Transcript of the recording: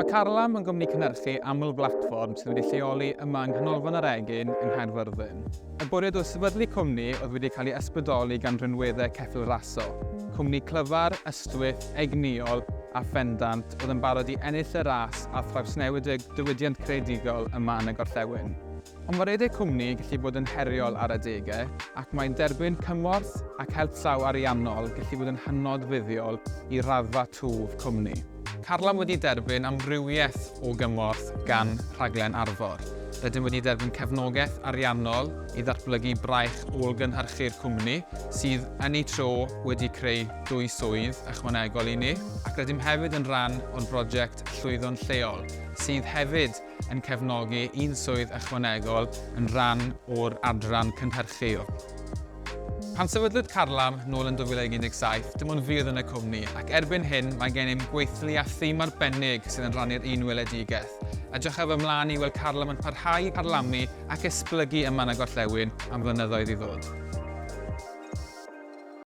Mae Carlam yn gwmni cynhyrchu aml-blatfform sydd wedi lleoli yma yng Nghanolfan yr Egin yng Nghaerfyrddin. Y bwriad oedd sefydlu cwmni oedd wedi cael ei ysbrydoli gan rinweddau ceffyl raso, cwmni clyfar, ystwyth, egnïol a phendant oedd yn barod i ennill y ras a thrawsnewid y diwydiant creadigol yma yn y gorllewin. Ond mae rhedeg cwmni yn gallu bod yn heriol ar adegau, ac mae derbyn cymorth ac help llaw ariannol gallu bod yn hynod fuddiol i raddfa twf cwmni. Carlam wedi derbyn amrywiaeth o gymorth gan Rhaglen Arfor. Rydym wedi derbyn cefnogaeth ariannol i ddatblygu braich ôl-gynhyrchu'r cwmni, sydd yn ei tro wedi creu dwy swydd ychwanegol i ni, ac rydym hefyd yn rhan o'r brosiect Llwyddo'n Lleol, sydd hefyd yn cefnogi un swydd ychwanegol yn rhan o'r adran cynhyrchu. Pan sefydlwyd Carlam nôl yn 2017, dim ond fi oedd yn y cwmni, ac erbyn hyn mae gennym gweithlu a thîm arbennig sydd yn rhannu'r un weledigaeth. Edrychaf ymlaen i weld Carlam yn parhau i carlamu ac esblygu yma yn y gorllewin am flynyddoedd i ddod.